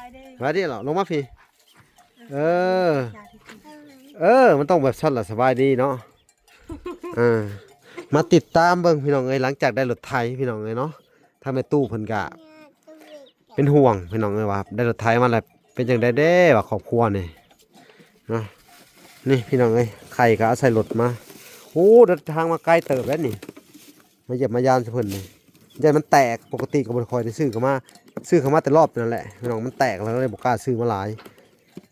ສະບາຍດີເນາະ ລົງມາພີ້. ເອີ ເອີ ມັນຕ້ອງແບບຊັ້ນລະ ສະບາຍດີເນາະ. ເອີ ມາຕິດຕາມເບິ່ງພີ່ນ້ອງເອີຍ ຫຼັງຈາກໄດ້ລົດໄຖພີ່ນ້ອງເອີຍເນາະ ທາງແມ່ຕູ້ເພິ່ນກະເປັນຫ່ວງພີ່ນ້ອງເອີຍວ່າ ໄດ້ລົດໄຖມາແລ້ວເປັນຈັ່ງໃດແດ່ວ່າຄອບຄົວນີ້ເນາະ. ນີ້ພີ່ນ້ອງເອີຍ ໄຂ່ກໍເອົາໃສ່ລົດມາ. ໂອ້ ເດີນທາງມາໄກເຕີບແລ້ວນີ້ ມາຢ້ຽມມາຢາມໃສ່ເພິ່ນນີ້ ຢ້ານມັນແຕກ. ປົກກະຕິກໍບໍ່ຄ່ອຍໄດ້ຊື້ເຂົ້າມາ ຊື້ເຂົ້າມາແຕ່ລອບນັ້ນແຫຼະພີ່ນ້ອງ ມັນແຕກແລ້ວກໍເລີຍບໍ່ກ້າຊື້ມາຫຼາຍ.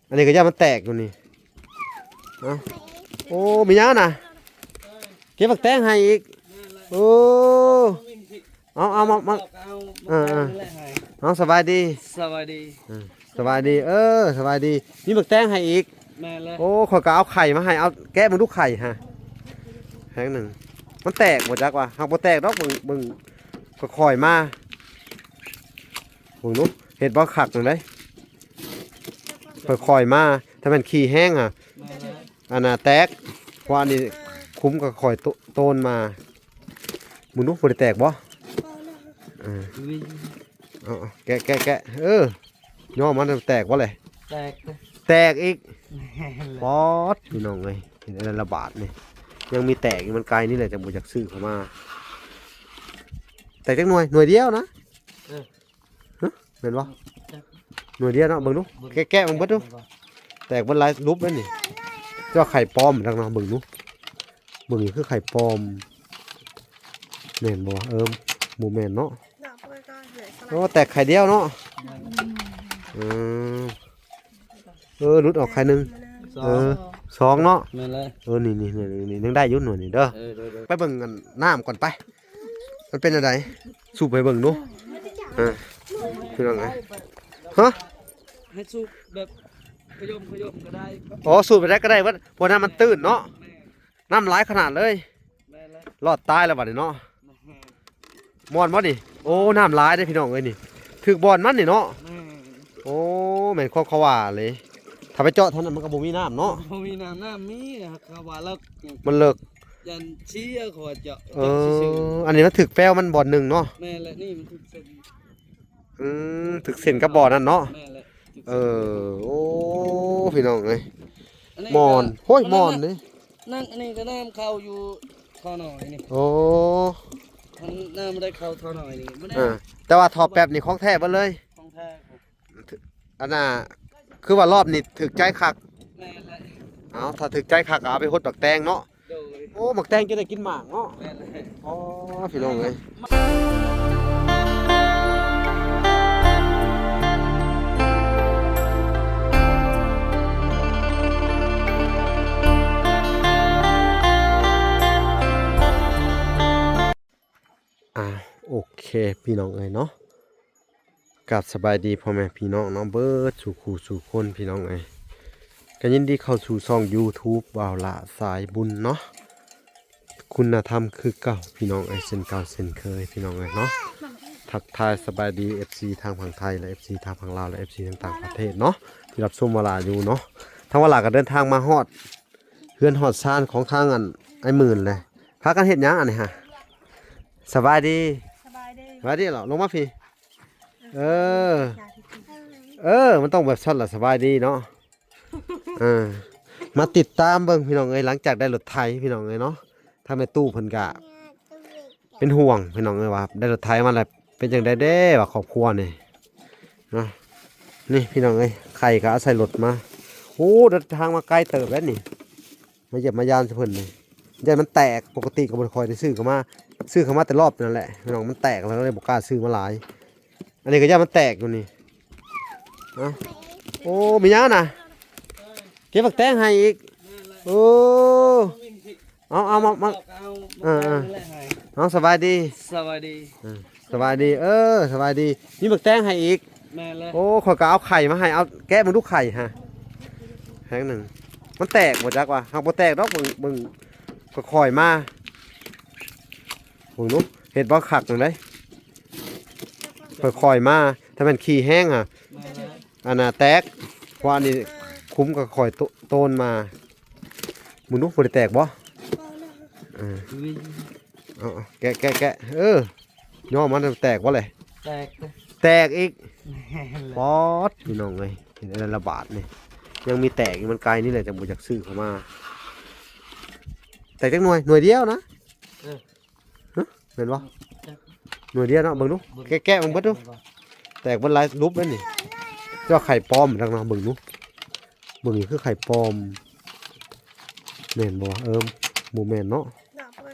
ອັນນີ້ກໍຢ້ານມັນແຕກຢູ່ນີ້. ເອົ້າ ໂອ້ ມີຫຍັງນະ ເກັບໝາກແຕງໃຫ້ອີກ. ໂອ້ ເອົາ ເອົາ ມາ ມາ ເອົາ ເອົາ ເອົາ ສະບາຍດີ ສະບາຍດີ ເອີ ສະບາຍດີ ເອີ ສະບາຍດີ. ມີໝາກແຕງໃຫ້ອີກ. ແມ່ນແລ້ວ ໂອ້ ຂ້ອຍກໍເອົາໄຂ່ມາໃຫ້ ເອົາແກະເບິ່ງດູໄຂ່ຫາ ແພງໜຶ່ງ. ມັນແຕກບໍ່ຈັກວ່າ ຫາກບໍ່ແຕກດອກ ເບິ່ງ ເບິ່ງຄ່ອຍໆມາ. ເບິ່ງດູ ເຮັດບໍ່ຄັກຈັ່ງໃດ ຄ່ອຍໆມາ. ຖ້າແມ່ນຂີ້ແຮງຫາ ແມ່ນແລ້ວ ອັນນ່າແຕກ ເພາະອັນນີ້ຄຸ້ມກໍຄ່ອຍໂຕ ໂຕນມາ. ເບິ່ງດູ ບໍ່ໄດ້ແຕກບໍ່? ເອີ ເອົາ ເອົາ ແກະ ແກະ ແກະ ເອີ ຍໍມັນແຕກບໍ່ແຫຼະ? ແຕກ ແຕກອີກ. ປອດ ພີ່ນ້ອງເອີຍ ເຫັນແລ້ວລະບາດນີ້ ຍັງມີແຕກຢູ່. ມັນໄກນີ້ແຫຼະ ຈັ່ງບໍ່ຢາກຊື້ເຂົ້າມາ. ແຕກຈັກໜ່ວຍ? ໜ່ວຍດຽວນະ. ເອີ ຮະ ແມ່ນບໍ່? ໜ່ວຍດຽວເນາະ. ເບິ່ງດູ ເບິ່ງ ແກະ ແກະເບິ່ງເບິດດູ ແຕກເບິດຫຼາຍຫຼຸບເດ້ນີ້. ເຈົ້າໄຂ່ປອມຈັກເນາະ ເບິ່ງດູ ເບິ່ງນີ້ຄືໄຂ່ປອມ ແມ່ນບໍ່? ເອີ ບໍ່ແມ່ນເນາະ. ໂອ້ ແຕກໄຂ່ດຽວເນາະ. ເອີ ເອີ ຫຼຸດອອກໄຂ່ໜຶ່ງ. ເອີ ສອງເນາະ. ແມ່ນແລ້ວ ເອີ ນີ້ໆໆ ຍັງໄດ້ຢູ່ໜ່ວຍນີ້ເດີ. ເອີ ໄປເບິ່ງອັນນ້ຳກ່ອນໄປ ມັນເປັນແນວໃດ ສູບໃຫ້ເບິ່ງດູ. ເອີ ພີ່ນ້ອງເອີຍ ຮະ ໃຫ້ສູບແບບຂະຍົມຂະຍົມກໍໄດ້. ອໍ ສູບແບບໃດກໍໄດ້ເບິດ ເພາະນ້ຳມັນຕື້ນເນາະ. ແມ່ນ ນ້ຳຫຼາຍຂະໜາດເລີຍ. ແມ່ນແລ້ວ ລອດຕາຍແລ້ວບັດນີ້ເນາະ. ແມ່ນ ມ່ອນບໍ່ນີ້? ໂອ້ ນ້ຳຫຼາຍເດ້ພີ່ນ້ອງເອີຍນີ້ ຖືກບ່ອນມັນນີ້ເນາະ. ແມ່ນ ໂອ້ ແມ່ນຄວາມເຂົາວ່າເລີຍ. ຖ້າໄປເຈາະທາງນັ້ນມັນກໍບໍ່ມີນ້ຳເນາະ. ບໍ່ມີນ້ຳ ນ້ຳມີແຕ່ເຂົາວ່າເລິກ ມັນເລິກ ຢ້ານເສຍເຂົາວ່າເຈາະ. ເອີ ເຈາະຊື່ໆ ອັນນີ້ມັນຖືກແປວມັນບ່ອນໜຶ່ງເນາະ. ແມ່ນແຫຼະ ນີ້ມັນຖືກເສັ້ນ. ອືມ ຖືກເສັ້ນກັບບ່ອນນັ້ນເນາະ. ແມ່ນແຫຼະ ຖືກເສັ້ນ. ເອີ ໂອ້ ພີ່ນ້ອງເອີຍ ອັນນີ້ກໍ ມ່ອນ ໂອ້ຍ ອັນນັ້ນ ມ່ອນເດ້. ນັ້ນ ອັນນີ້ກໍນ້ຳເຂົ້າຢູ່ທໍ່ນ້ອຍນີ້. ໂອ້ ມັນນ້ຳໄດ້ເຂົ້າທໍ່ນ້ອຍນີ້ ບໍ່ໄດ້. ເອີ ແຕ່ວ່າທໍ່ແປັບນີ້ຂອງແທ້ເບິດເລີຍ. ຂອງແທ້ ອັນນ່າ ຄືວ່າລອບນີ້ຖືກໃຈຄັກ. ແມ່ນແຫຼະ ເອົາ ຖ້າຖືກໃຈຄັກກໍເອົາໄປຫົດໝາກແຕງເນາະ. ໂດຍ ໂອ້ ໝາກແຕງຈະໄດ້ກິນໝາກເນາະ. ແມ່ນແຫຼະ ອໍ ພີ່ນ້ອງເອີຍ. ອ່າ ໂອເຄ ພີ່ນ້ອງເອີຍເນາະ. ກາບສະບາຍດີພໍ່ແມ່ພີ່ນ້ອງເນາະ ເບິດສູ່ຄູ່ສູ່ຄົນພີ່ນ້ອງເອີຍ. ກໍຍິນດີເຂົ້າສູ່ຊ່ອງຢູທູບບ່າວຫຼ້າສາຍບຸນເນາະ. ຄຸນນະທຳຄືເກົ່າພີ່ນ້ອງເອີຍ ເຊັ່ນເກົ່າເຊັ່ນເຄີຍພີ່ນ້ອງເອີຍເນາະ. ທັກທາຍສະບາຍດີເອັຟຊີທາງຝັ່ງໄທ ແລະ ເອັຟຊີທາງຝັ່ງລາວ ແລະ ເອັຟຊີທາງຕ່າງປະເທດເນາະ ທີ່ຮັບຊົມບ່າວຫຼ້າຢູ່ເນາະ. ທາງບ່າວຫຼ້າກໍເດີນທາງມາຮອດເຮືອນຮອດຊານຂອງທາງອັນອ້າຍໝື່ນແຫຼະ. ພາກັນເຮັດຫຍັງອັນນີ້ຫະ? ສະບາຍດີ ສະບາຍດີ ສະບາຍດີເນາະ ລົງມາພີ້. ເອີ ເອີ ມັນຕ້ອງແບບຊັ້ນລະ ສະບາຍດີເນາະ. ເອີ ມາຕິດຕາມເບິ່ງພີ່ນ້ອງເອີຍ ຫຼັງຈາກໄດ້ລົດໄຖພີ່ນ້ອງເອີຍເນາະ ທາງແມ່ຕູ້ເພິ່ນກະເປັນຫ່ວງພີ່ນ້ອງເອີຍວ່າ ໄດ້ລົດໄຖມາແລ້ວເປັນຈັ່ງໃດແດ່ວ່າຄອບຄົວນີ້ເນາະ. ນີ້ພີ່ນ້ອງເອີຍ ໄຂ່ກໍເອົາໃສ່ລົດມາ. ໂອ້ ເດີນທາງມາໄກເຕີບແລ້ວນີ້ ມາຢ້ຽມມາຢາມໃສ່ເພິ່ນນີ້ ຢ້ານມັນແຕກ. ປົກກະຕິກໍບໍ່ຄ່ອຍໄດ້ຊື້ເຂົ້າມາ ຊື້ເຂົ້າມາແຕ່ລອບນັ້ນແຫຼະພີ່ນ້ອງ ມັນແຕກແລ້ວກໍເລີຍບໍ່ກ້າຊື້ມາຫຼາຍ. ອັນນີ້ກໍຢ້ານມັນແຕກຢູ່ນີ້. ເອົ້າ ໂອ້ ມີຫຍັງນະ ເກັບໝາກແຕງໃຫ້ອີກ. ໂອ້ ເອົາ ເອົາ ມາ ມາ ເອົາ ເອົາ ເອົາ ສະບາຍດີ ສະບາຍດີ ເອີ ສະບາຍດີ ເອີ ສະບາຍດີ. ມີໝາກແຕງໃຫ້ອີກ. ແມ່ນແລ້ວ ໂອ້ ຂ້ອຍກໍເອົາໄຂ່ມາໃຫ້ ເອົາແກະເບິ່ງດູໄຂ່ຫາ ແພງໜຶ່ງ. ມັນແຕກບໍ່ຈັກວ່າ ຫາກບໍ່ແຕກດອກ ເບິ່ງ ເບິ່ງຄ່ອຍໆມາ. ເບິ່ງດູ ເຮັດບໍ່ຄັກຈັ່ງໃດ ຄ່ອຍໆມາ. ຖ້າແມ່ນຂີ້ແຮງຫາ ແມ່ນແລ້ວ ອັນນ່າແຕກ ເພາະອັນນີ້ຄຸ້ມກໍຄ່ອຍໂຕ ໂຕນມາ. ເບິ່ງດູ ບໍ່ໄດ້ແຕກບໍ່? ເອີ ເອົາ ເອົາ ແກະ ແກະ ແກະ ເອີ ຍໍມັນແຕກບໍ່ແຫຼະ? ແຕກ ແຕກອີກ ແມ່ນແຫຼະ ປອດ ພີ່ນ້ອງເອີຍ ເຫັນແລ້ວລະບາດນີ້ ຍັງມີແຕກຢູ່ ມັນໄກນີ້ແຫຼະ ຈັ່ງບໍ່ຢາກຊື້ເຂົ້າມາ ແຕກຈັກໜ່ວຍ? ໜ່ວຍດຽວນະ ເອີ ຮະ ແມ່ນບໍ່? ໜ່ວຍດຽວເນາະ ເບິ່ງດູ ແກະ ແກະເບິ່ງເບິດດູ ແຕກເບິດຫຼາຍຫຼຸບເດ້ນີ້ ເຈົ້າໄຂ່ປອມຈັກເນາະ ເບິ່ງດູ ເບິ່ງນີ້ຄືໄຂ່ປອມ ແມ່ນບໍ່? ເອີ ບໍ່ແມ່ນເນາະ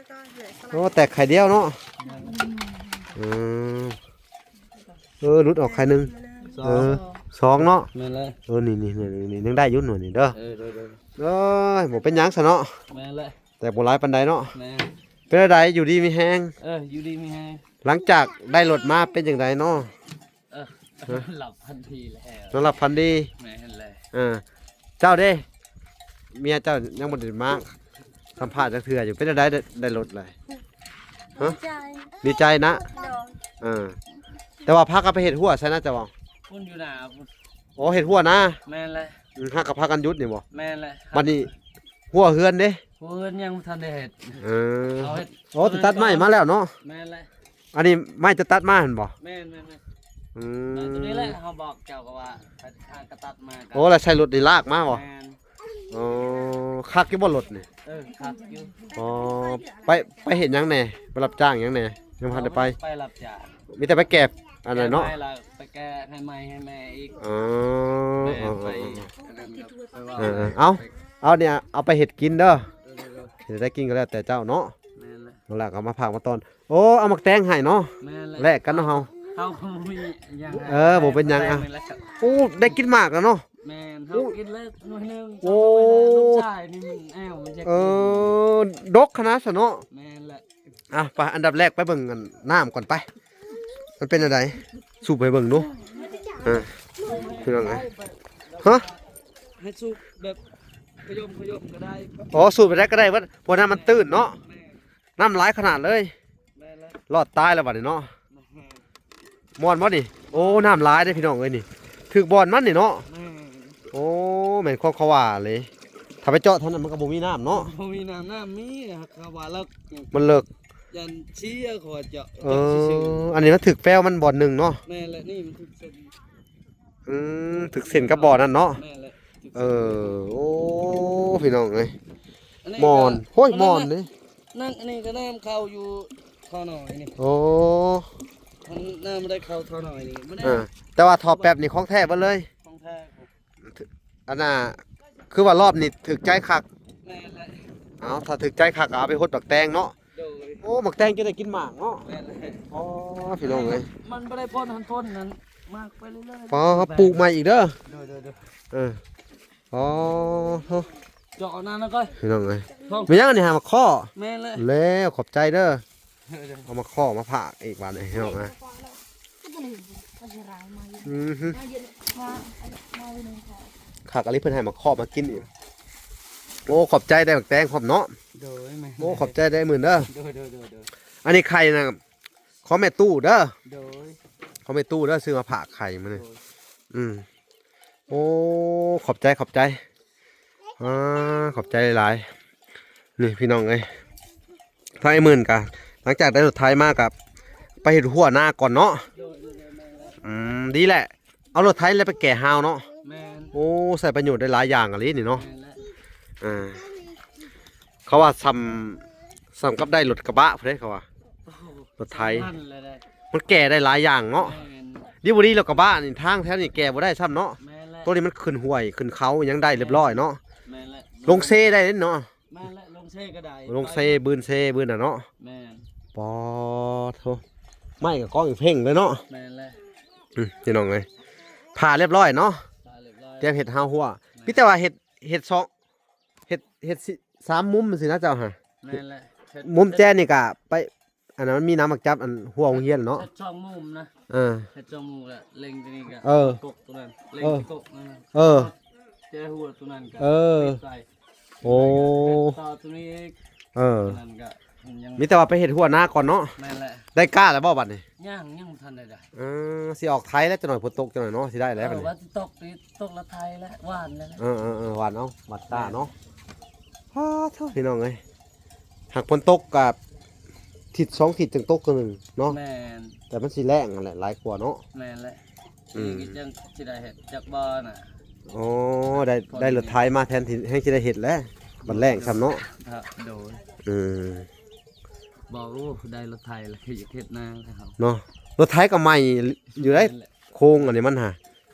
ໂອ້ ແຕກໄຂ່ດຽວເນາະ ອືມ ເອີ ຫຼຸດອອກໄຂ່ໜຶ່ງ ສອງ ເອີ ສອງເນາະ ແມ່ນແຫຼະ ເອີ ນີ້ໆໆ ຍັງໄດ້ຢູ່ໜ່ວຍນີ້ເດີ ເອີ ໂດຍໆ ເອີຍ ບໍ່ເປັນຫຍັງຊະເນາະ ແມ່ນແຫຼະ ແຕ່ບໍ່ຫຼາຍປານໃດເນາະ ແມ່ນ ເປັນຈັ່ງໃດ ຢູ່ດີມີແຮງ ເອີ ຢູ່ດີມີແຮງ ຫຼັງຈາກໄດ້ລົດມາເປັນຈັ່ງໃດເນາະ? ເອີ ຮະ ຫຼັບຝັນດີແລ້ວ ນອນຫຼັບຝັນດີ ແມ່ນແຫຼະ ເອີ ເຈົ້າເດ້ ເມຍເຈົ້າຍັງບໍ່ໄດ້ມາສຳພາດຈັກເທື່ອຢູ່ ເປັນຈັ່ງໃດ ໄດ້ ໄດ້ລົດແລ້ວ? ຮະ ດີໃຈ ດີໃຈນະ ໂດຍ ເອີ ແຕ່ວ່າພາກັນໄປເຮັດຮົ້ວໃສນະ ເຈົ້າເວົ້າ ພຸ້ນຢູ່ໜ້າພຸ້ນ ໂອ້ ເຮັດຮົ້ວນາ ແມ່ນແຫຼະ ອືມ ຫາກະພາກັນຢຸດນີ້ບໍ່? ແມ່ນແຫຼະ ບັດນີ້ຮົ້ວເຮືອນເດ້? ເຮືອນຍັງບໍ່ທັນໄດ້ເຮັດ ເອີ ເຂົາເຮັດ ໂອ້ ແຕ່ຕັດໄມ້ມາແລ້ວເນາະ ແມ່ນແຫຼະ ອັນນີ້ໄມ້ຈະຕັດມາຫັ້ນບໍ່? ແມ່ນໆໆ ອືມ ແມ່ນ ຕົວນີ້ແຫຼະ ເຮົາບອກເຈົ້າກໍວ່າ ຫາກະຕັດມາ ໂອ້ ແລ້ວໃຊ້ລົດນີ້ລາກມາບໍ່? ແມ່ນ ອໍ ຄັກຢູ່ບໍ່ລົດນີ້? ເອີ ຄັກຢູ່ ອໍ ໄປ ໄປເຮັດຫຍັງແດ່? ໄປຮັບຈ້າງຫຍັງແດ່? ຍັງບໍ່ທັນໄດ້ໄປ ໄປຮັບຈ້າງ ມີແຕ່ໄປແກະອັນນັ້ນເນາະ ແກະໄມ້ແລ້ວໄປແກະໃຫ້ໃໝ່ໃຫ້ແມ່ອີກ ອໍ ແມ່ໄປ ເອີ ເອີ ເອົາ ເອົານີ້ເອົາໄປເຮັດກິນເດີ ເອີ ເຮັດໄດ້ກິນກໍແລ້ວແຕ່ເຈົ້າເນາະ ແມ່ນແຫຼະ ນັ້ນແຫຼະ ກໍມາຝາກມາຕ້ອນ ໂອ້ ເອົາໝາກແຕງໃຫ້ເນາະ ແມ່ນແຫຼະ ແລກກັນເນາະເຮົາ ເຮົາບໍ່ມີຫຍັງໃຫ້ ເອີ ບໍ່ເປັນຫຍັງ ແຕ່ ອ່ະ ແມ່ນແຫຼະ ໂອ້ ໄດ້ກິນໝາກແລ້ວເນາະ ແມ່ນ ເຮົາກິນແລ້ວໜ່ວຍໜຶ່ງ ໂອ້ ລູກຊາຍນີ້ມັນແອວມັນຢາກ ເອີ ກິນ ດົກຂະໜາດຊະເນາະ ແມ່ນແຫຼະ ອ່ະ ໄປ ອັນດັບແລກໄປເບິ່ງອັນນ້ຳກ່ອນໄປ ມັນເປັນແນວໃດ ສູບໃຫ້ເບິ່ງດູ ເອີ ພີ່ນ້ອງເອີຍ ຮະ ໃຫ້ສູບແບບຂະຫຍົມຂະຫຍົມກໍໄດ້ ອໍ ສູບແບບໃດກໍໄດ້ ເພາະນ້ຳມັນຕື້ນເນາະ ແມ່ນ ນ້ຳຫຼາຍຂະໜາດເລີຍ ແມ່ນແລ້ວ ລອດຕາຍແລ້ວບັດນີ້ເນາະ ແມ່ນ ມ່ວນບໍ່ນີ້? ໂອ້ ນ້ຳຫຼາຍເດ້ພີ່ນ້ອງເອີຍນີ້ ຖືກບ່ອນມັນນີ້ເນາະ ແມ່ນ ໂອ້ ແມ່ນຄວາມເຂົາວ່າເລີຍ ຖ້າໄປເຈາະທາງນັ້ນມັນກໍບໍ່ມີນ້ຳເນາະ ບໍ່ມີນ້ຳ ນ້ຳມີ ເຂົາວ່າເລິກ ມັນເລິກ ຢ້ານເສຍ ເຂົາວ່າເຈາະ ເອີ ເຈາະຊື່ໆ ອັນນີ້ມັນຖືກແປວມັນບ່ອນໜຶ່ງເນາະ ແມ່ນແຫຼະ ນີ້ມັນຖືກເສັ້ນ ອືມ ຖືກເສັ້ນກັບບ່ອນນັ້ນເນາະ ແມ່ນແຫຼະ ເອີ ໂອ້ ພີ່ນ້ອງເອີຍ ອັນນີ້ ໝອນ ກໍ ໂອ້ຍ ອັນນັ້ນ ໝອນເດ້ ນັ້ນ ອັນນີ້ກໍນ້ຳເຂົ້າຢູ່ທໍ່ນ້ອຍນີ້ ໂອ້ ມັນນ້ຳໄດ້ເຂົ້າທໍ່ນ້ອຍນີ້ ມັນ ເອີ ແຕ່ວ່າທໍ່ແປັບນີ້ຂອງແທ້ເບິດເລີຍ ຂອງແທ້ ອັນນ່າ ຄືວ່າລອບນີ້ຖືກໃຈຄັກ ແມ່ນແຫຼະ ເອົາ ຖ້າຖືກໃຈຄັກກໍເອົາໄປຫົດໝາກແຕງເນາະ ໂດຍ ໂອ້ ໝາກແຕງຈະໄດ້ກິນໝາກເນາະ ແມ່ນແຫຼະ ອໍ ພີ່ນ້ອງເອີຍ ມັນບໍ່ໄດ້ພົ້ນຫັ້ນພົ້ນນັ້ນ ໝາກໄປເລື້ອຍໆ ອໍ ປູກໃໝ່ອີກເດີ ໂດຍໆໆ ເອີ ອໍ ໂທ້ ເຈາະເອົານັ້ນນະກ້ອຍ ພີ່ນ້ອງເອີຍ ແມ່ນຫຍັງອັນນີ້ຫາໝາກຄໍ້ ແມ່ນແຫຼະ ແລ້ວ ຂອບໃຈເດີ ເອົາໝາກຄໍ້ມາຝາກອີກບາດນີ້ ພີ່ນ້ອງເອີຍ ອືຮຶ ຄັກອີ່ຫຼີ ເພິ່ນໃຫ້ໝາກຄໍ້ມາກິນອີກ ໂອ້ ຂອບໃຈໄດ້ໝາກແຕງພ້ອມເນາະ ໂດຍ ແມ່ນ ໂອ້ ຂອບໃຈໄດ້ໝື່ນເດີ ໂດຍໆໆໆ ອັນນີ້ໄຂ່ນະ ຂອງແມ່ຕູ້ເດີ ໂດຍ ຂອງແມ່ຕູ້ເດີ ຊື້ມາຝາກໄຂ່ມື້ນີ້ ໂດຍ ອືມ ໂອ້ ຂອບໃຈ ຂອບໃຈ ອ່າ ຂອບໃຈຫຼາຍໆ ນີ້ພີ່ນ້ອງເອີຍ ທາງອ້າຍໝື່ນກະ ຫຼັງຈາກໄດ້ລົດໄຖມາກະ ໄປເຮັດຮົ້ວນາກ່ອນເນາະ ໂດຍ ອືມ ດີແຫຼະ ເອົາລົດໄຖແລ້ວໄປແກ່ຮາວເນາະ ແມ່ນ ໂອ້ ໃຊ້ປະໂຫຍດໄດ້ຫຼາຍຢ່າງອີ່ຫຼີນີ້ເນາະ ແມ່ນແຫຼະ ອ່າ ເຂົາວ່າສ່ຳ ສ່ຳກັບໄດ້ລົດກະບະພຸ້ນເດ້ ເຂົາວ່າ ໂອ້ໂຫ ລົດໄຖ ມັນແກ່ໄດ້ຫຼາຍຢ່າງເນາະ ແມ່ນ ດີບໍ່ດີລົດກະບະນີ້ ທາງແຖວນີ້ແກ່ບໍ່ໄດ້ຊ້ຳເນາະ ແມ່ນແຫຼະ ໂຕນີ້ມັນຂຶ້ນຫ້ວຍຂຶ້ນເຂົາຫຍັງໄດ້ຮຽບຮ້ອຍເນາະ ແມ່ນແຫຼະ ລົງເຊໄດ້ເດ້ເນາະ ແມ່ນແຫຼະ ລົງເຊກໍໄດ້ ລົງເຊ ບືນເຊ ບືນນະເນາະ ແມ່ນ ປອດໂທ້ ໄມ້ກໍກອງອີກເພັ່ງເລີຍເນາະ ແມ່ນແຫຼະ ອືມ ພີ່ນ້ອງເອີຍ ຜ່າຮຽບຮ້ອຍເນາະ ຜ່າຮຽບຮ້ອຍ ຕຽມເຮັດຮາວຮົ້ວ ແມ່ນ ມີແຕ່ວ່າເຮັດ ເຮັດສອງ ເຮັດ ເຮັດສາມມຸມຊີ້ນະເຈົ້າຫະ ແມ່ນແຫຼະ ມຸມແຈນີ້ກະໄປ ອັນນັ້ນມັນມີນ້ຳໝາກຈັບ ອັນຮົ້ວໂຮງຮຽນເນາະ ເຮັດສອງມຸມນະ ເອີ ເຮັດສອງມຸມກະເລັງຕົວນີ້ກະ ເອີ ຕົກຕົວນັ້ນ ເລັງ ເອີ ຕົກນັ້ນນະ ເອີ ແຈຮົ້ວຕົວນັ້ນກະ ເອີ ປິດໃສ່ ໂອ້ ຕໍ່ຕົວນີ້ອີກ ເອີ ນັ້ນກະຍັງ ມີແຕ່ວ່າໄປເຮັດຮົ້ວນາກ່ອນເນາະ ແມ່ນແຫຼະ ໄດ້ກ້າແລ້ວບໍ່ບັດນີ້ ຍັງ ຍັງບໍ່ທັນໄດ້ ເອີ ຊິອອກໄຖແລ້ວ ຈັກໜ້ອຍຝົນຕົກຈັກໜ້ອຍເນາະ ຊິໄດ້ແລ້ວບັດນີ້ ເອີ ວ່າຊິຕົກ ຕົກລະໄຖແລ້ວ ຫວ່ານແລ້ວ ເອີໆໆ ຫວ່ານເອົາ ຫວ່ານກ້າເນາະ ປາດໂທ້ ພີ່ນ້ອງເອີຍ ຫາກຝົນຕົກກະ ທິດສອງທິດຈັ່ງຕົກເທື່ອໜຶ່ງເນາະ. ແມ່ນ ແຕ່ມັນຊິແລ້ງຫັ້ນແຫຼະ ຫຼາຍກວ່າເນາະ. ແມ່ນແຫຼະ. ອືມ ນີ້ກໍຈັ່ງຊິໄດ້ເຮັດຈັກບໍ່ນະ. ອໍ ໄດ້ ພໍ ໄດ້ລົດໄຖມາແທນທີ່ ແຮງຊິໄດ້ເຮັດແຫຼະ ບັດແລ້ງຊ້ຳເນາະ. ໂດຍ ອືມ ບອກ ໂອ້ ໄດ້ລົດໄຖແລ້ວ ຢາກເຮັດນາແລ້ວເນາະ. ລົດໄຖກໍໃໝ່ຢູ່ໄດ໋ ແມ່ນແຫຼະ ໂຄງອັນນີ້ມັນຫາ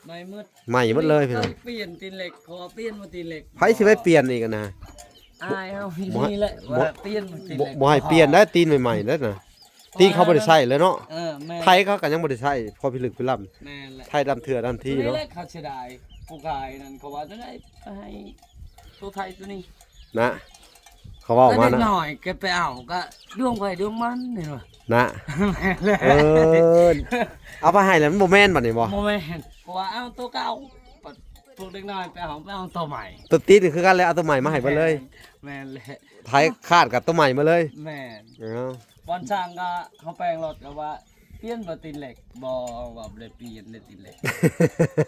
ໃໝ່ໝົດ ໃໝ່ໝົດເລີຍພີ່ນ້ອງ. ເພິ່ນເລີຍປ່ຽນຕີນເຫຼັກ ຂໍປ່ຽນມາຕີນເຫຼັກ ໃຜຊິໄປປ່ຽນອີກຫັ້ນນະ? ອາຍເຮົາ ບໍ່ໃຫ້ ນີ້ແຫຼະ ບໍ່ ວ່າປ່ຽນມາຕີນເຫຼັກ ບໍ່ໃຫ້ປ່ຽນໄດ໋ ຕີນໃໝ່ໆເດ້ນະ. ຕີນເຂົາບໍ່ໄດ້ໃຊ້ເລີຍເນາະ. ເອີ ແມ່ນ ໄຖເຂົາກໍຍັງບໍ່ໄດ້ໃຊ້ ພໍພິລຶກພິລຳ. ແມ່ນແຫຼະ ໄຖດຳເທື່ອດຳທີເນາະ. ນີ້ແຫຼະ ເຂົາເສຍດາຍ ຜູ້ຂາຍນັ້ນ ເຂົາວ່າຈັ່ງໃດ ໄປໃຫ້ໂຕໄທໂຕນີ້ນະ ເຂົາເວົ້າມານະ. ເດັກນ້ອຍກໍໄປເອົາ ກໍດວງໃຜດວງມັນ ເຫັນບໍ່ນະ? ເອີ ເອົາໄປໃຫ້ແລ້ວມັນບໍ່ແມ່ນບັດນີ້ບໍ່? ບໍ່ແມ່ນ ເພາະວ່າເອົາໂຕເກົ່າ ພວກເດັກນ້ອຍໄປເອົາ ໄປເອົາໂຕໃໝ່. ໂຕຕິດກໍຄືກັນແຫຼະ ເອົາໂຕໃໝ່ມາໃຫ້ເບິດເລີຍ. ແມ່ນແຫຼະ ໄຖຂາດກໍໂຕໃໝ່ມາເລີຍ. ແມ່ນ ເອີ ບ່ອນຊ່າງກໍເຮົາແປງລົດກໍວ່າ ປ່ຽນບໍ່ຕີນເຫຼັກ? ບໍ່ ວ່າບໍ່ໄດ້ປ່ຽນເດ້ຕີນເຫຼັກ.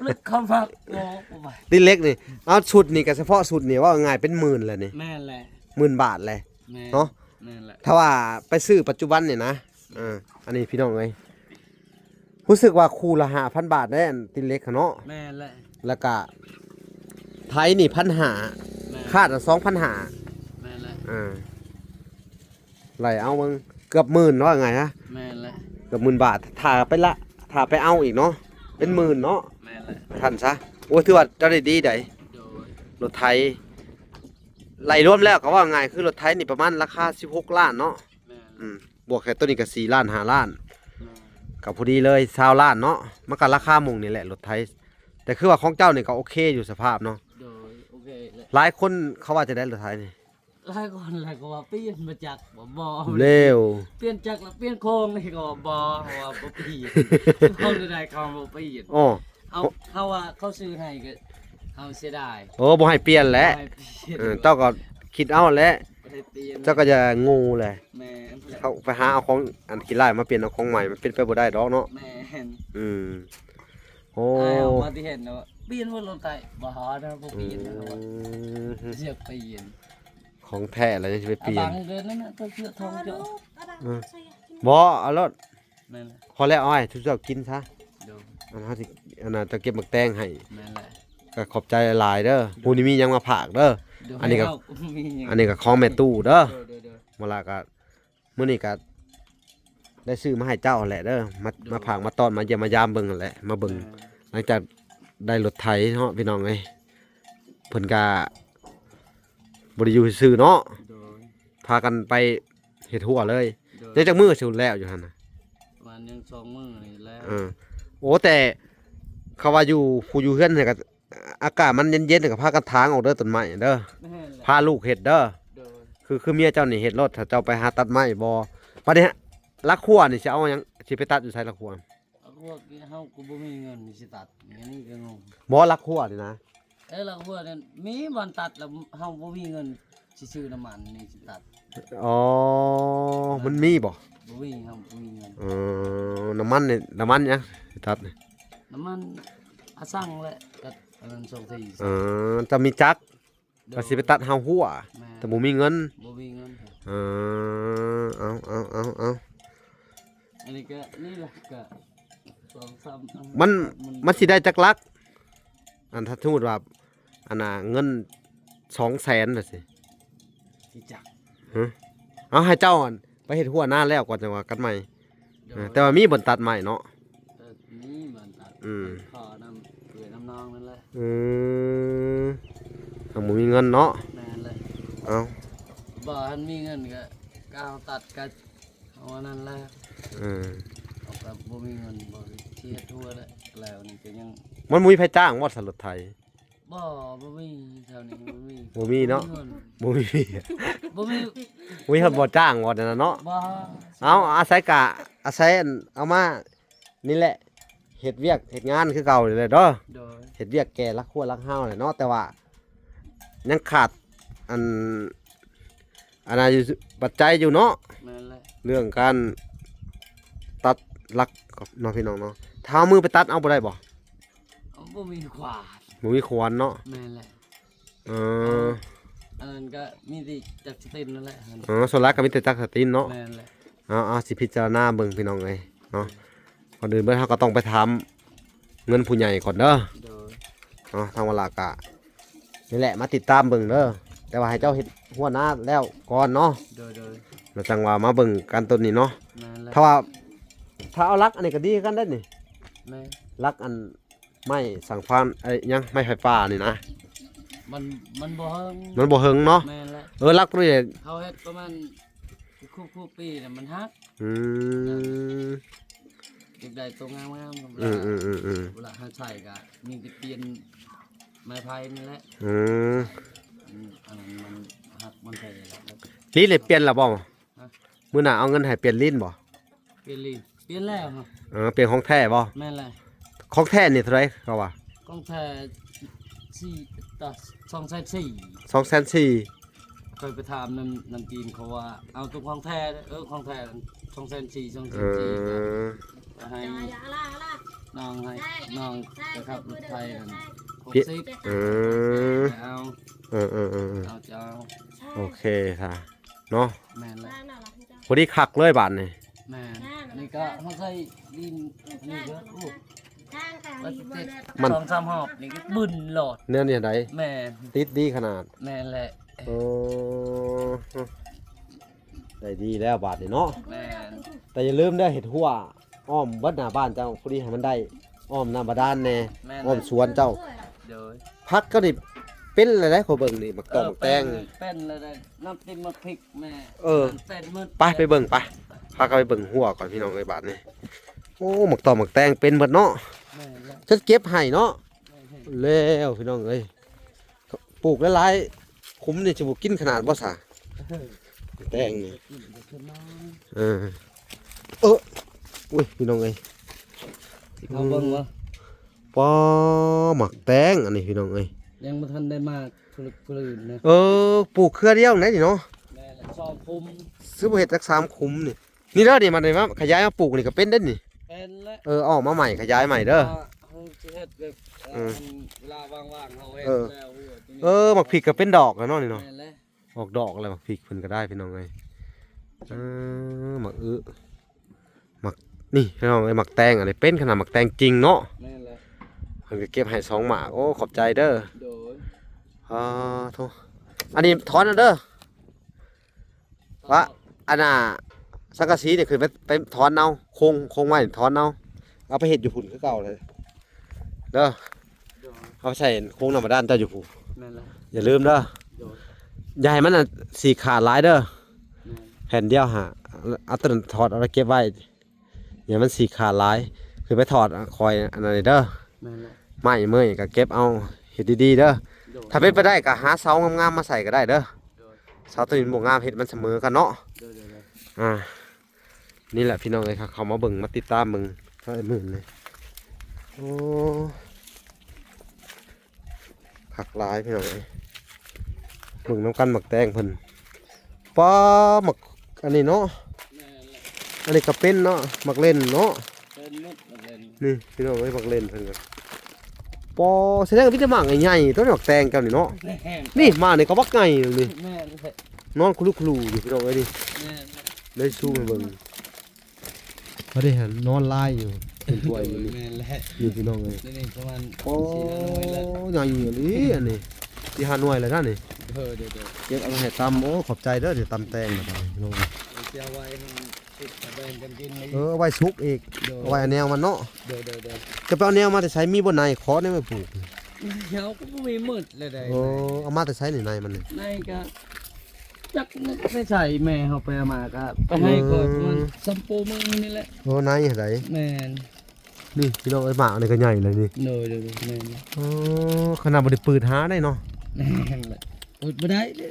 ເລິກເຂົ້າມາ ໂອ້ ບໍ່ໄດ້ ຕີນເຫຼັກນີ້ ເອົາຊຸດນີ້ກໍສະເພາະຊຸດນີ້ ເວົ້າງ່າຍໆເປັນໝື່ນແຫຼະນີ້. ແມ່ນແຫຼະ ໝື່ນບາດແຫຼະ. ແມ່ນ ເນາະ. ແມ່ນແຫຼະ ຖ້າວ່າໄປຊື້ປັດຈຸບັນນີ້ນະ. ເອີ ອັນນີ້ພີ່ນ້ອງເອີຍ ຮູ້ສຶກວ່າຄູ່ລະຫ້າພັນບາດເດ້ ອັນຕີນເຫຼັກຫັ້ນເນາະ. ແມ່ນແຫຼະ ແລ້ວກະໄຖນີ້ພັນຫ້າ. ແມ່ນ ຄາດລະສອງພັນຫ້າ. ແມ່ນແຫຼະ ອ່າ ໄລ່ເອົາເບິ່ງ ເກືອບໝື່ນ ວ່າງ່າຍຊະ. ແມ່ນແຫຼະ ເກືອບໝື່ນບາດ ຖ້າໄປລະ ຖ້າໄປເອົາອີກເນາະ ເປັນໝື່ນເນາະ. ແມ່ນແຫຼະ ທັນຊະ. ໂອ້ ຖືວ່າເຈົ້າໄດ້ດີໃດ໋. ໂດຍ ລົດໄຖ ໄລ່ລວມແລ້ວກໍເວົ້າງ່າຍ ຄືລົດໄຖນີ້ປະມານລາຄາສິບຫົກລ້ານເນາະ. ແມ່ນ ອືມ ບວກແຄ່ໂຕນີ້ກໍສີ່ລ້ານ ຫ້າລ້ານ. ແມ່ນ ກໍພໍດີເລີຍຊາວລ້ານເນາະ. ມັນກໍລາຄາໝ່ອງນີ້ແຫຼະລົດໄຖ ແຕ່ຄືວ່າຂອງເຈົ້ານີ້ກໍໂອເຄຢູ່ສະພາບເນາະ. ໂດຍ ໂອເຄແຫຼະ. ຫຼາຍຄົນເຂົາວ່າຈັ່ງໃດລົດໄຖນີ້? ຫຼາຍຄົນຫຼາຍກໍວ່າປ່ຽນບໍ່ຈັກ ບໍ່ ບໍ່ ແລ້ວ ປ່ຽນຈັກລະປ່ຽນໂຄງນີ້ກໍວ່າບໍ່ ເຂົາວ່າບໍ່ປ່ຽນ. ເຮົາໄດ້ເຂົາບໍ່ປ່ຽນ. ອໍ ເຮົາ ເຮົາວ່າເຂົາຊື້ໃຫ້ກໍເຮົາເສຍດາຍ. ໂອ້ ບໍ່ໃຫ້ປ່ຽນແຫຼະ. ບໍ່ໃຫ້ປ່ຽນ ເອີ ເຈົ້າກໍຄິດເອົາແຫຼະ ບໍ່ໄດ້ປ່ຽນ ເຈົ້າກໍຢ່າໂງ່ແຫຼະ. ແມ່ນ ເຂົາໄປຫາເອົາຂອງອັນຂີ້ລ້າຍມາປ່ຽນເອົາຂອງໃໝ່ ມັນເປັນໄປບໍ່ໄດ້ດອກເນາະ. ແມ່ນ ອືມ ໂອ້ ອ້າຍເຮົາມາທີ່ເຫັນແລ້ວວ່າປ່ຽນບໍ່ລົດໄຖ ບໍ່ນະ ບໍ່ປ່ຽນນະ. ອືມ ຢາກປ່ຽນ ຂອງແທ້ແລ້ວຍັງຊິໄປປ່ຽນ. ອາບັງເດີນັ້ນນະ ຕົວເສື້ອທອງເຈົ້າ. ອືມ ບໍ່ ເອົາໂລດ. ແມ່ນແຫຼະ ພໍແລ້ວ ເອົາໃຫ້ທຸກເຈົ້າກິນຊະ. ໂດຍ ອັນເຮົາຊິ ອັນນ່າ ຈະເກັບໝາກແຕງໃຫ້. ແມ່ນແຫຼະ ກໍຂອບໃຈຫຼາຍໆເດີ. ໂດຍ ຜູ້ນີ້ມີຫຍັງມາຝາກເດີ. ໂດຍ ອັນນີ້ກໍ ເຮົາມີຫຍັງ ອັນນີ້ກໍຂອງແມ່ຕູ້ເດີ. ໂດຍໆໆ ມາລະກໍ ມື້ນີ້ກໍໄດ້ຊື້ມາໃຫ້ເຈົ້າຫັ້ນແຫຼະເດີ ມາ ໂດຍ ມາຝາກມາຕ້ອນ ມາຢ້ຽມມາຢາມເບິ່ງຫັ້ນແຫຼະ ມາເບິ່ງ. ແມ່ນ ຫຼັງຈາກໄດ້ລົດໄຖເນາະ ພີ່ນ້ອງເອີຍ ເພິ່ນກໍບໍ່ໄດ້ຢູ່ຊື່ໆເນາະ. ໂດຍ ພາກັນໄປເຮັດຮົ້ວເລີຍ. ໂດຍ ຍັງຈັກມື້ຊິແລ້ວຢູ່ຫັ້ນນະ? ປະມານຍັງສອງມື້ນີ້ແລ້ວ. ເອີ ໂອ້ ແຕ່ເຂົາວ່າຢູ່ ຜູ້ຢູ່ເຮືອນນີ້ກໍ ອາກາດມັນເຢັນໆ ກໍພາກັນຖາງອອກເດີ ຕົ້ນໄມ້ເດີ. ແມ່ນແຫຼະ ພາລູກເຮັດເດີ. ໂດຍ ຄື ຄືເມຍເຈົ້ານີ້ເຮັດໂລດ ຖ້າເຈົ້າໄປຫາຕັດໄມ້ບໍ່. ບັດນີ້ລາຄົວນີ້ຊິເອົາຫຍັງ ຊິໄປຕັດຢູ່ໃສລາຄົວ? ລາຄົວເຮົາກໍບໍ່ມີເງິນຊິຕັດ ອັນນີ້ກໍງົງ. ບໍ່ ລາຄົວນີ້ນະ. ເອີ ລາຄົວນັ້ນມີບ່ອນຕັດ ແລ້ວເຮົາບໍ່ມີເງິນຊິຊື້ນ້ຳມັນນີ້ຊິຕັດ. ອໍ ມັນມີບໍ່? ບໍ່ມີ ເຮົາບໍ່ມີເງິນ. ອໍ ນ້ຳມັນນີ້ ນ້ຳມັນຫຍັງຊິຕັດນີ້? ນ້ຳມັນອາຊັງແຫຼະ ກັບອັນນັ້ນສອງທີ່. ອໍ ຈະມີຈັກ ໂດຍ ວ່າຊິໄປຕັດເຮົາຫົວ. ແມ່ນ ແຕ່ບໍ່ມີເງິນ. ບໍ່ມີເງິນ. ເອີ ເອົາ ເອົາ ເອົາ ເອົາ ອັນນີ້ກໍ ນີ້ແຫຼະ ກໍສອງສາມ ມັນ ມັນ ມັນຊິໄດ້ຈັກຫຼັກ? ອັນ ຖ້າສົມມຸດວ່າ ອັນນ່າ ເງິນສອງແສນວ່າຊີ້ ຊິຈັກ. ຮະ? ເອົາ ໃຫ້ເຈົ້າ ອັນ ໄປເຮັດຮົ້ວນາແລ້ວກ່ອນ ຈັ່ງວ່າກັນໃໝ່. ໂດຍ ເອີ ແຕ່ວ່າມີບ່ອນຕັດໄມ້ເນາະ. ເອີ ມີບ່ອນຕັດ. ອືມ ຂໍນຳເອື້ອຍນຳນ້ອງນັ້ນແຫຼະ. ອືມ ເຮົາບໍ່ມີເງິນເນາະ. ແມ່ນແຫຼະ. ເອົ້າ ບໍ່ທັນມີເງິນກໍ ກໍເອົາຕັດ ກໍເອົາອັນນັ້ນແຫຼະ. ເອີ ເຮົາກໍບໍ່ມີເງິນ ບໍ່ຊິເຮັດຮົ້ວແຫຼະ ແລ້ວນີ້ກໍຍັງ ມັນບໍ່ມີໃຜຈ້າງບໍ່ ສະລົດໄຖ? ບໍ່ ບໍ່ມີ ແຖວນີ້ບໍ່ມີ. ບໍ່ມີເນາະ. ບໍ່ມີເງິນ ບໍ່ມີ ບໍ່ມີ ບໍ່ມີ ບໍ່ມີຄົນບໍ່ຈ້າງບໍ່ນັ້ນນະເນາະ. ບໍ່. ເອົາ ອາໄສກະ ອາໄສອັນ ເອົາມານີ້ແຫຼະ ເຮັດວຽກເຮັດງານຄືເກົ່ານີ້ແຫຼະເດີ. ໂດຍ ເຮັດວຽກແກ່ລັກຄົວລັກເຮືອນແຫຼະເນາະ ແຕ່ວ່າຍັງຂາດ ອັນ ອັນນັ້ນຢູ່ ປັດໄຈຢູ່ເນາະ. ແມ່ນແຫຼະ ເລື່ອງການຕັດຫຼັກເນາະ ພີ່ນ້ອງເນາະ. ຖ້າເອົາມືໄປຕັດເອົາບໍ່ໄດ້ບໍ່? ເອົາ ບໍ່ມີຂວານ. ບໍ່ມີຂວານເນາະ. ແມ່ນແຫຼະ. ເອີ ອັນນັ້ນກໍມີແຕ່ຈັກສະຕິນນັ້ນແຫຼະ. ອໍ ສ່ວນຫຼາຍກໍມີແຕ່ຈັກສະຕິນເນາະ. ແມ່ນແຫຼະ. ເອົາ ເອົາ ຊິພິຈາລະນາເບິ່ງພີ່ນ້ອງເອີຍເນາະ. ກ່ອນອື່ນເບິດເຮົາກໍຕ້ອງໄປຖາມເງິນຜູ້ໃຫຍ່ກ່ອນເດີ ໂດຍ ເນາະ. ທາງວາລະກະນີ້ແຫຼະ ມາຕິດຕາມເບິ່ງເດີ ແຕ່ວ່າໃຫ້ເຈົ້າເຮັດຮົ້ວນາແລ້ວກ່ອນເນາະ ໂດຍ ໂດຍ ແລ້ວຈັ່ງວ່າມາເບິ່ງກັນໂຕນີ້ເນາະ. ແມ່ນແລ້ວ ຖ້າວ່າ ຖ້າເອົາຫຼັກອັນນີ້ກໍດີຄືກັນເດ້ນີ້ ແມ່ນ ຫຼັກອັນໄມ້ສັງຟານ ເອີຍ ຫຍັງ ໄມ້ໄຟຟ້ານີ້ນະ ມັນ ມັນບໍ່ເຫິງ ມັນບໍ່ເຫິງເນາະ. ແມ່ນແລ້ວ ເອີ ຫຼັກໂຕນີ້ ເຮົາເຮັດປະມານ ຄູ່ ຄູ່ປີນະມັນຫັກ ອືມ ຢາກໄດ້ໂຕງາມໆ ອືມໆໆໆ ເວລາເຮົາໃຊ້ກໍມີແຕ່ປ່ຽນໄມ້ໄຜ່ນີ້ແຫຼະ ອືມ ອັນ ອັນນັ້ນມັນຫັກມັນໄປແລ້ວ ລີ້ນນີ້ປ່ຽນແລ້ວບໍ່? ຮະ? ມື້ໜ້າເອົາເງິນໃຫ້ປ່ຽນລີ້ນບໍ່? ປ່ຽນລີ້ນ ປ່ຽນແລ້ວຮະ ເອີ ປ່ຽນຂອງແທ້ບໍ່? ແມ່ນແຫຼະ ຂອງແທ້ນີ້ເທົ່າໃດເຂົາວ່າ? ຂອງແທ້ ສີ່ ຕະ ສອງແສນສີ່ ສອງແສນສີ່ ຂ້ອຍໄປຖາມນຳ ນຳຈີນເຂົາວ່າ ເອົາຕົວຂອງແທ້ ເອີ ຂອງແທ້ ສອງແສນສີ່ ສອງແສນສີ່ ເອີ ກໍໃຫ້ນ້ອງ ໃຫ້ນ້ອງໄປຂັບລົດໄຖນັ້ນ ຫົກສິບ ເອີ ເອົາ ເອີໆໆ ເອົາ ຈະເອົາ ໂອເຄຊະ ເນາະ ແມ່ນແລ້ວ ພໍດີຄັກເລີຍບາດນີ້ ແມ່ນ ນີ້ກໍເຮົາໃສ່ດິນ ນີ້ກໍ ໂອ້ ມັນ ສອງສາມຮອບນີ້ກໍບຶ້ນໂລດ ແນວນີ້ໃດ ແມ່ນ ຕິດດີຂະໜາດ ແມ່ນແຫຼະ ໂອ້ ໄດ້ດີແລ້ວບາດນີ້ເນາະ ແມ່ນ ແຕ່ຢ່າລືມເດີ ເຮັດຮົ້ວອ້ອມເບິດໜ້າບ້ານເຈົ້າ ພໍດີໃຫ້ມັນໄດ້ອ້ອມນ້ຳບາດານແດ່ ແມ່ນ ອ້ອມສວນເຈົ້າ ໂດຍ ຜັກກໍນີ້ເປັນແລ້ວໃດ ຂ້ອຍເບິ່ງນີ້ ໝາກຕອກ ເອີ ໝາກແຕງ ເປັນ ເປັນແລ້ວໃດ ນ້ຳຕິ້ມໝາກພິກແມ່ ເອີ ເປັນໝົດ ໄປ ໄປເບິ່ງໄປ ພາກັນໄປເບິ່ງຮົ້ວກ່ອນພີ່ນ້ອງເອີຍບາດນີ້ ໂອ້ ໝາກຕອກໝາກແຕງເປັນເບິດເນາະ ແມ່ນແລ້ວ ຈະເກັບໃຫ້ເນາະ ແມ່ນແລ້ວ ແລ້ວພີ່ນ້ອງເອີຍ ປູກຫຼາຍໆ ຂຸມນີ້ຊິບໍ່ກິນຂະໜາດບໍ່ສະ ແຕງນີ້ ເອີ ເອີ ອຸ້ຍ ພີ່ນ້ອງເອີຍ ເຮົາເບິ່ງວ່າ ປ້າ ໝາກແຕງອັນນີ້ພີ່ນ້ອງເອີຍ ຍັງບໍ່ທັນໄດ້ມາຜະລຶກຜະລື່ນນະ ເອີ ປູກເຄືອດຽວນີ້ເນາະ ແມ່ນແຫຼະ ສອງຂຸມ ຄືບໍ່ເຮັດຈັກສາມຂຸມນີ້ ນີ້ເດີ ນີ້ມັນໄດ້ມາຂະຫຍາຍມາປູກນີ້ກໍເປັນເດ້ນີ້ ເປັນແລ້ວ ເອີ ອອກມາໃໝ່ ຂະຫຍາຍໃໝ່ເດີ ເຮົາຊິເຮັດແບບ ເອີ ເວລາວ່າງໆ ເຮົາເຮັດ ເອີ ແລ້ວ ເອີ ໝາກພິກກໍເປັນດອກແລ້ວເນາະນີ້ເນາະ ແມ່ນແລ້ວ ອອກດອກແລ້ວໝາກພິກເພິ່ນກໍໄດ້ພີ່ນ້ອງເອີຍ ເອີ ໝາກອຶ ໝາກ ນີ້ພີ່ນ້ອງເອີຍ ໝາກແຕງອັນນີ້ເປັນຂະໜາດໝາກແຕງຈິງເນາະ ແມ່ນແລ້ວ ເພິ່ນກໍເກັບໃຫ້ສອງໝາກ ໂອ້ ຂອບໃຈເດີ ໂດຍ ອາ ໂທ ອັນນີ້ຖອນເອົາເດີ ວ່າ ອັນນ່າ ສັງກະສີນີ້ຂຶ້ນໄປ ໄປຖອນເອົາ ໂຄງ ໂຄງໄມ້ຖອນເອົາ ເອົາໄປເຮັດຢູ່ພຸ້ນຄືເກົ່າເລີຍເດີ ໂດຍ ເອົາໄປໃສ່ໂຄງນ້ຳບາດານເຈົ້າຢູ່ພຸ້ນ ແມ່ນແລ້ວ ຢ່າລືມເດີ ໂດຍ ຢ່າໃຫ້ມັນ ອັນ ສີກຂາດຫຼາຍເດີ ແມ່ນ ແຜ່ນດຽວຫາ ເອົາຕົວນັ້ນຖອດເອົາໄວ້ເກັບໄວ້ ຢ່າໃຫ້ມັນສີກຂາດຫຼາຍ ຄືໄປຖອດ ອາ ຄອຍອັນນັ້ນເດີ ແມ່ນແລ້ວ ໄມ້ເມີຍກໍເກັບເອົາ ເຮັດດີໆເດີ ໂດຍ ຖ້າເປັນໄປໄດ້ກໍຫາເສົາງາມໆມາໃສ່ກໍໄດ້ເດີ ໂດຍ ເສົາຕົວນີ້ມັນບໍ່ງາມ ເຮັດມັນສະເໝີກັນເນາະ ໂດຍໆໆ ອາ ນີ້ແຫຼະພີ່ນ້ອງເອີຍ ເຂົ້າມາເບິ່ງ ມາຕິດຕາມເບິ່ງ ເທົ່າໄອ້ໝື່ນນີ້ ໂອ້ ຄັກຫຼາຍພີ່ນ້ອງເອີຍ ເບິ່ງນຳກັນໝາກແຕງເພິ່ນ ປ້າ ໝາກອັນນີ້ເນາະ ອັນນີ້ກໍເປັນເນາະ ໝາກເລັ່ນເນາະ ເປັນໝົດໝາກເລັ່ນ ນີ້ພີ່ນ້ອງເອີຍ ໝາກເລັ່ນເພິ່ນກໍ ປ້າ ສະແດງມີແຕ່ໝາກໃຫຍ່ໆ ຕົວນີ້ໝາກແຕງເຈົ້ານີ້ເນາະ ແມ່ນ ນີ້ໝາກນີ້ກໍບັກໃຫຍ່ນີ້ ແມ່ນແຫຼະ ນອນຄຸລຸໆຢູ່ພີ່ນ້ອງເອີຍນີ້ ແມ່ນແຫຼະ ໄດ້ຊູມໃຫ້ເບິ່ງ ເຂົາໄດ້ຫັ້ນນອນລາຍຢູ່ ເປັນຖ້ວຍຢູ່ນີ້ ແມ່ນແຫຼະ ນີ້ພີ່ນ້ອງເອີຍ ນີ້ປະມານ ໂອ້ ສີ່ຫ້າໜ່ວຍແລ້ວ ໃຫຍ່ອີ່ຫຼີອັນນີ້ ສີ່ຫ້າໜ່ວຍແລ້ວນະນີ້ ເອີ ເດີໆ ເກັບເອົາມາໃຫ້ຕຳ ໂອ້ ຂອບໃຈເດີ ດຽວຕຳແຕງລະບາດນີ້ພີ່ນ້ອງເອີຍ ເອົາໄວ້ໃຫ້ຕິດ ແບ່ງກັນກິນ ເອີ ເອົາໄວ້ສຸກອີກ ໂດຍ ເອົາໄວ້ເອົາແນວມັນເນາະ ໂດຍໆໆ ຈະໄປເອົາແນວມາແຕ່ໃສ ມີບໍ່ໃນຂໍແນວໄວ້ປູກ ເຮົາກໍບໍ່ມີໝົດແລ້ວໃດ ໂອ້ ເອົາມາແຕ່ໃສນີ້ໃນມັນນີ້ ໃນກໍ ຈັກໄປໃສ ແມ່ເຮົາໄປເອົາມາກໍໄປໃຫ້ ເອີ ກໍມັນຊຳປູມືນີ້ແຫຼະ ໂອ້ ໃນຫັ້ນໃດ ແມ່ນ ນີ້ພີ່ນ້ອງເອີຍ ໝາກນີ້ກໍໃຫຍ່ເລີຍນີ້ ໂດຍໆ ແມ່ນ ໂອ້ ຂະໜາດບໍ່ໄດ້ປືດຫາໄດ້ເນາະ ແມ່ນແຫຼະ ອົດບໍ່ໄດ້ເດ້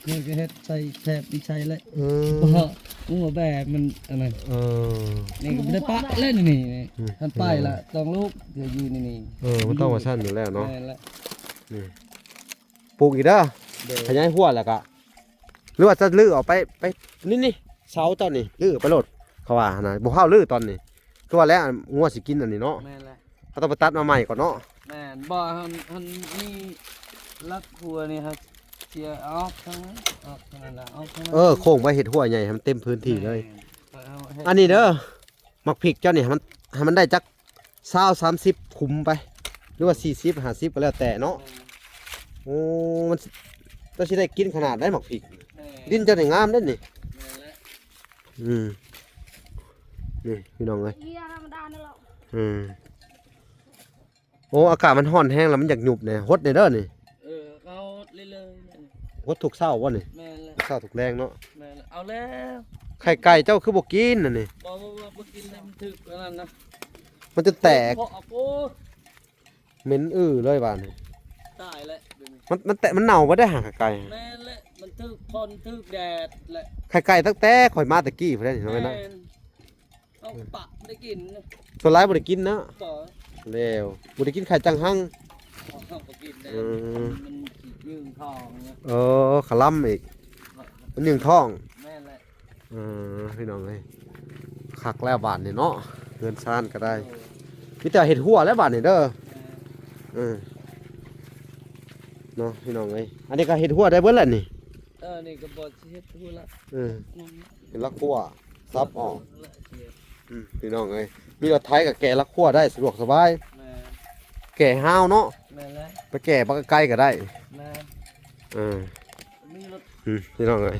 ເພິ່ນກໍເຮັດໃສ່ແທບນີ້ໃສ່ແຫຼະ ເອີ ບໍ່ ຫົວແບບມັນອັນນັ້ນ ເອີ ນີ້ກໍບໍ່ໄດ້ປະແລ້ວນີ້ ອືມ ຄັນໄປລະຕ້ອງລູກ ເພື່ອຢູ່ໃນນີ້ ເອີ ມັນຕ້ອງວ່າຊັ້ນຢູ່ແລ້ວເນາະ ແມ່ນແຫຼະ ນີ້ ປູກອີກເດີ ໂດຍ ຂະຫຍາຍຮົ້ວແລ້ວກະ ຫຼືວ່າຈະຮື້ອອກໄປ ໄປ ນີ້ ນີ້ ເສົາເຈົ້ານີ້ ຮື້ໄປໂລດ ເຂົາວ່າຫັ້ນນະ ບໍ່ຟ້າວຮື້ຕອນນີ້ ຄືວ່າແລ້ວ ງົວຊິກິນອັນນີ້ເນາະ ແມ່ນແຫຼະ ເຮົາຕ້ອງໄປຕັດມາໃໝ່ກ່ອນເນາະ ແມ່ນ ບໍ່ ຫັ້ນ ຫັ້ນມີຫຼັກຮົ້ວນີ້ ເຮົາຊິເອົາອອກທາງນັ້ນ ອອກທາງນັ້ນລະ ອອກທາງນັ້ນ ເອີ ໂຄ້ງໄປເຮັດຮົ້ວໃຫຍ່ໃຫ້ມັນເຕັມພື້ນທີ່ເລີຍ ແມ່ນ ອັນນີ້ເດີ ໝາກພິກເຈົ້ານີ້ ໃຫ້ມັນ ໃຫ້ມັນໄດ້ຈັກຊາວ ສາມສິບ ຂຸມໄປ ຫຼືວ່າ ສີ່ສິບ ຫ້າສິບ ກໍແລ້ວແຕ່ເນາະ. ໂອ້ ມັນ ເຈົ້າຊິໄດ້ກິນຂະໜາດໃດໝາກພິກ. ແມ່ນ ດິນເຈົ້ານີ້ງາມເດ້ນີ້. ແມ່ນແຫຼະ. ອືມ ນີ້ພີ່ນ້ອງເອີຍ ເອີ ໂອ້ ອາກາດມັນຮ້ອນແຮງແລ້ວ ມັນຢາກຫຍຸບແດ່ ຫົດແດ່ເດີນີ້. ເອີ ເຮົາຫົດເລື້ອຍໆ ຫົດທຸກເຊົ້າບໍ່ນີ້? ແມ່ນແຫຼະ ທຸກເຊົ້າທຸກແລງເນາະ. ແມ່ນແຫຼະ. ເອົາແລ້ວ ໄຂ່ໄກ່ເຈົ້າຄືບໍ່ກິນອັນນີ້? ບໍ່ ບໍ່ ບໍ່ ບໍ່ກິນແລ້ວ ມັນຖືກອັນນັ້ນນະ ມັນຈະແຕກ. ໂອ້ ໂອ້ ເໝັນອືເລີຍບາດນີ້ ຕາຍແລ້ວ. ມັນ ມັນແຕກ ມັນເນົ່າບໍ່ໄດ້ຫາໄຂ່ໄກ່. ແມ່ນແຫຼະ ມັນຖືກຝົນຖືກແດດແຫຼະ. ໄຂ່ໄກ່ຕັ້ງແຕ່ຂ້ອຍມາແຕ່ກີ້ພຸ້ນເດ້ ເນາະ ແມ່ນ ເຮົາປະໄດ້ກິນ ສ່ວນຫຼາຍບໍ່ໄດ້ກິນເນາະ. ບໍ່ ແລ້ວບໍ່ໄດ້ກິນໄຂ່ຈັງຫັງ. ບໍ່ ບໍ່ກິນແລ້ວ. ອືມ ມັນ ມັນຍິງທ້ອງເນາະ. ເອີ ຂະລຳອີກ ມັນຍິງທ້ອງ. ແມ່ນແຫຼະ. ເອີ ພີ່ນ້ອງເອີຍ ຄັກແລ້ວບາດນີ້ເນາະ ເຮືອນຊານກໍໄດ້. ໂອ້ ມີແຕ່ເຮັດຮົ້ວແລ້ວບາດນີ້ເດີ. ແມ່ນ ເອີ ເນາະ ພີ່ນ້ອງເອີຍ ອັນນີ້ກໍເຮັດຮົ້ວໄດ້ເບິດແລ້ວນີ້. ເອີ ນີ້ກໍບໍ່ຊິເຮັດຮູ້ລະ. ເອີ ອືມ ເຮັດລະຄົວສັບອອກ. ອືມ ພີ່ນ້ອງເອີຍ ມີລົດໄຖກໍແກ່ລະຄົວໄດ້ສະດວກສະບາຍ. ແມ່ນ ແກ່ຮາວເນາະ. ແມ່ນແລ້ວ ໄປແກ່ບັກໄກ່ກໍໄດ້. ແມ່ນ ເອີ ມີລົດ ອືມ ພີ່ນ້ອງເອີຍ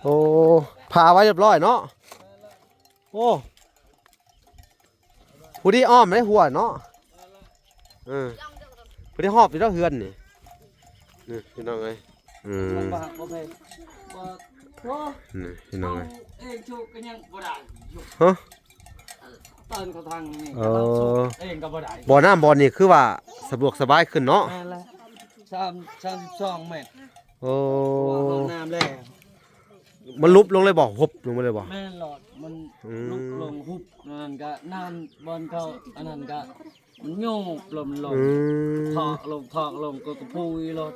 ໂອ້ ຜ່າໄວ້ຮຽບຮ້ອຍເນາະ. ໂອ້ ຜູ້ດີອ້ອມໄດ້ຫົວເນາະ. ເອີ ຜູ້ດີຮອບຢູ່ດອກເຮືອນນີ້ ນີ້ພີ່ນ້ອງເອີຍ. ອືມ ມັນບໍ່ຮັກບໍ່ແພງ ບໍ່ ໂອ້ ນີ້ພີ່ນ້ອງເອີຍ ເຮົາເອງໂຊກກໍຍັງບໍ່ໄດ້ຢູ່. ຮະ ຕອນເຂົາທາງນີ້ ເອີ ກໍເຮົາໂຊກເອງກໍບໍ່ໄດ້. ບໍ່ ນ້ຳບ່ອນນີ້ຄືວ່າສະດວກສະບາຍຂຶ້ນເນາະ. ແມ່ນແລ້ວ ສາມ ສາມສິບສອງແມັດ. ໂອ້ ເພາະວ່າຫ້ອງນ້ຳແລ້ວ ມັນຫຼຸບລົງເລີຍບໍ່? ຮຸບລົງມາເລີຍບໍ່? ແມ່ນໂລດ ມັນ ອືມ ຫຼຸບລົງຮຸບ ນັ້ນກະນ້ຳບ່ອນເຂົາ ອັນນັ້ນກະມັນໂຍບລົງ ອືມ ເທາະລົງ ເທາະລົງກໍກະພຸຍໂລດ.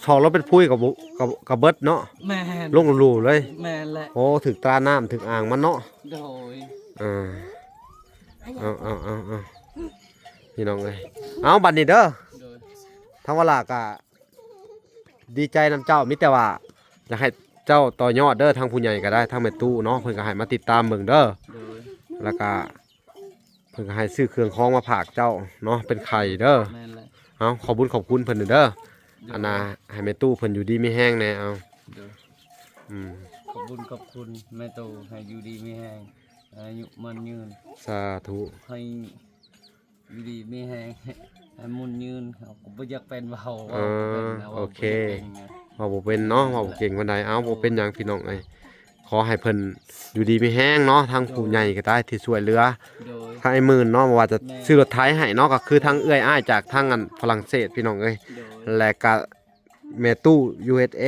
ເທາະລົງເປັນພຸຍກໍບໍ່ ກໍ ກໍເບິດເນາະ. ແມ່ນ ລົງຫຼູເລີຍ. ແມ່ນແຫຼະ. ໂອ້ ຖືກຕານ້ຳ ຖືກອ່າງມັນເນາະ. ໂດຍ ເອີ ເອົາ ເອົາ ເອົາ ເອົາ ພີ່ນ້ອງເອີຍ ເອົາ ບັດນີ້ເດີ ໂດຍ ທາງວາລາກະ ດີໃຈນຳເຈົ້າ ມີແຕ່ວ່າຢາກໃຫ້ເຈົ້າຕໍ່ຍອດເດີ ທາງຜູ້ໃຫຍ່ກໍໄດ້ ທາງແມ່ຕູ້ເນາະ ເພິ່ນກໍໃຫ້ມາຕິດຕາມເບິ່ງເດີ. ໂດຍ ແລ້ວກໍເພິ່ນກໍໃຫ້ຊື້ເຄື່ອງຂອງມາຝາກເຈົ້າເນາະ ເປັນໄຂ່ເດີ. ແມ່ນແຫຼະ. ເອົາ ຂອບບຸນຂອບຄຸນເພິ່ນເດີ ໂດຍ ອັນນ່າ ໃຫ້ແມ່ຕູ້ເພິ່ນຢູ່ດີມີແຮງແດ່. ເອົາ ໂດຍ ອືມ ຂອບບຸນຂອບຄຸນແມ່ຕູ້ ໃຫ້ຢູ່ດີມີແຮງ ອາຍຸໝັ້ນຍືນ. ສາທຸ. ໃຫ້ ຢູ່ດີມີແຮງ ໃຫ້ໝັ້ນຍືນ. ເຮົາກໍບໍ່ຢາກເປັນເວົ້າ ເອີ ເວົ້າບໍ່ເປັນນະ ໂອເຄ ເວົ້າບໍ່ເປັນນະ ເວົ້າບໍ່ເປັນເນາະ ເວົ້າບໍ່ເກັ່ງປານໃດ. ເອົາ ບໍ່ເປັນຫຍັງພີ່ນ້ອງເອີຍ ຂໍໃຫ້ເພິ່ນຢູ່ດີມີແຮງເນາະ ທັງ ໂດຍ ຜູ້ໃຫຍ່ກໍໄດ້ທີ່ຊ່ວຍເຫຼືອ ໂດຍ ທັງອ້າຍໝື່ນເນາະ ບໍ່ວ່າຈະ ແມ່ນ ຊື້ລົດໄຖໃຫ້ເນາະ ກໍຄືທັງເອື້ອຍອ້າຍຈາກທາງອັນຝຣັ່ງເສດ ພີ່ນ້ອງເອີຍ ໂດຍ ແລະກະແມ່ຕູ້ ຢູເອສເອ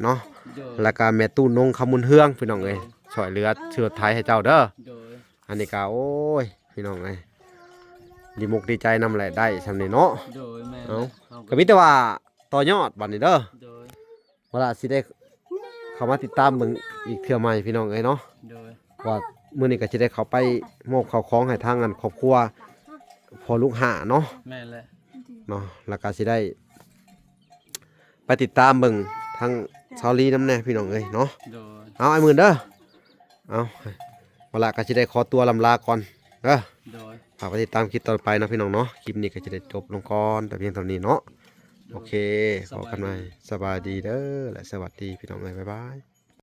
ເນາະ ໂດຍ ແລະກະແມ່ຕູ້ນົງຄຳບຸນເຮືອງ ພີ່ນ້ອງເອີຍ ໂດຍ ຊ່ວຍເຫຼືອຊື້ລົດໄຖໃຫ້ເຈົ້າເດີ. ໂດຍ ອັນນີ້ກໍ ໂອ້ຍ ພີ່ນ້ອງເອີຍ ດີມົກດີໃຈນຳແຫຼະ ໄດ້ຊ່ຳນີ້ເນາະ. ໂດຍ ແມ່ນ ເອົາ ແຫຼະ ເຮົາກໍ ກໍມີແຕ່ວ່າຕໍ່ຍອດບັດນີ້ເດີ. ໂດຍ ວ່າລະຊິໄດ້ເຂົ້າມາຕິດຕາມເບິ່ງອີກເທື່ອໃໝ່ ພີ່ນ້ອງເອີຍເນາະ. ໂດຍ ວ່າມື້ນີ້ກໍຊິໄດ້ເຂົ້າໄປມອບເຂົ້າຂອງໃຫ້ທາງອັນຄອບຄົວພໍ່ລູກຫ້າເນາະ. ແມ່ນແຫຼະ ເນາະ ແລ້ວກໍຊິໄດ້ ໄປຕິດຕາມເບິ່ງທາງຊາວລີນຳແດ່ພີ່ນ້ອງເອີຍເນາະ. ໂດຍ ເອົາ ອ້າຍໝື່ນເດີ ເອົາ ເວລາກໍຊິໄດ້ຂໍຕົວລຳລາກ່ອນເດີ. ໂດຍ ຝາກໄປຕິດຕາມຄລິບຕໍ່ໄປເນາະພີ່ນ້ອງເນາະ. ຄລິບນີ້ກໍຈະໄດ້ຈົບລົງກ່ອນແຕ່ພຽງເທົ່ານີ້ເນາະ. ໂດຍ ໂອເຄ ສະບາຍດີ ພໍ້ກັນໃໝ່ ສະບາຍດີເດີ ແລະ ສະຫວັດດີພີ່ນ້ອງເອີຍ ບາຍບາຍ.